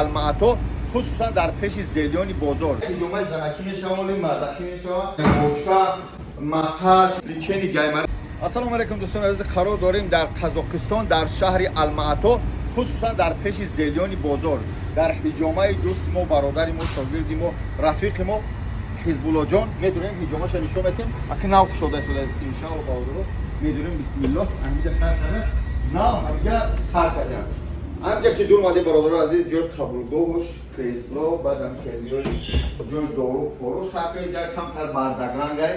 Алмато, хусусан дар пеши Зелёный бозор. Ҳиҷомаи занакӣ мешава, мардакӣ мешава, бочка, массаж, лечение гайморит. Ассалому алайкум, дӯстони азиз, қарор дорем дар Қазоқистон, дар шаҳри Алмаато, хусусан дар пеши Зелёный бозор, дар ҳиҷомаи дӯсти мо, бародари мо, шогирди мо, рафиқи мо Ҳизбуллоҷон. Медурем, ҳиҷомаша нишон метем. Аки нав кушода шуда, иншаалло, бародаро. Медурем, бисмиллоҳ, ҳамиҷа сар карда, нав ҳамиҷа сар кардем. Ҳамиҷа ки дур омадем, бародаро азиз, ҷои қабулгоҳуш, кресло, баъдам ҷои дору поруш, ҳақи ҷа камтар бардагрангай.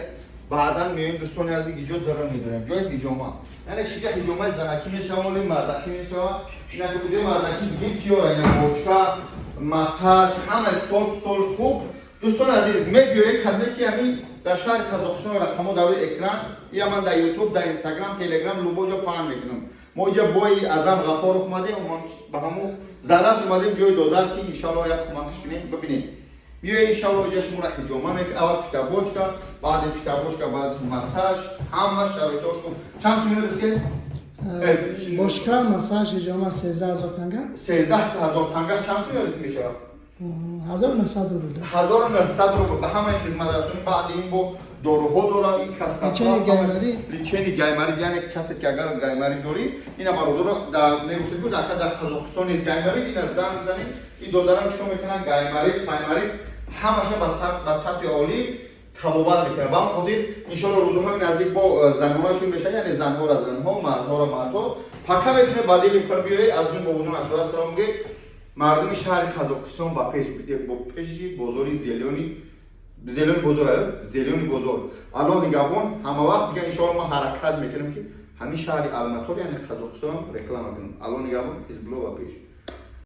Баъдан меоем, дӯстони азиз, иҷо дара медорем, ҷои ҳиҷома, яъне ки ҷа ҳиҷомаи занакӣ мешава, мардакӣ мешава. Ина ҷои мардакӣ дигем, киёра, ина бочка, массаж, ҳама сол сол хуб. Дӯстони азиз, мебиёед, касе ки ҳамин дар шаҳри Қазоқистон, рақамҳо дар рӯи экран, ия ман дар Ютуб, дар Инстаграм, Телеграм, любой ҷо паҳн мекунам. Мо иҷа бои Азам Ғафоров омадем, ба ҳамун зараз омадем ҷои додар, ки иншалло як кӯмакш кунем. Бибинед, биёед, иншалло, иҷа шуморо ҳиҷома мекунад. Аввал фитобочка, баъди фитобочка, баъд массаж, ҳама шароитош хуб. Чанд суми рисед? Бочка, массаж, ҳиҷома 13 000 танга. 13 000 танга чанд суми рис мешавад? 1900 рубл. 1900 рубл ба ҳамаи хизматрасонӣ. Баъди ин бо доруҳо дорам, ин Лечение гайморит. Лечение гайморит, яъне касе ки агар гайморит дорӣ, ина бародаро мегуфтед, ку дар Қазоқистон низ гайморит, ина занг бизанед, ин додарам чикор мекунанд, гайморит, пайморит, ҳамаша ба сатҳи олӣ табобат мекунад. Ба ҳамон хотир, иншоалло, рӯзҳои наздик бо занонашон мешавад, яъне занҳоро занҳо, мардҳоро мардҳо. Пака метавонед ба дили пур биёед. Аз рӯи бобоҷон ашода салом гӯед. Мардуми шаҳри Қазоқистон, ба пеш, бо пеши бозори Зелёный бозор, Зелёный бозор. Аллоҳ нигаҳбон ҳама вақт. Дига, иншоалло, мо ҳаракат мекунем, ки ҳамин шаҳри Алматор, яъне Қазоқистонам реклама кунем. Аллоҳ нигаҳбон. Ҳизбулло ба пеш.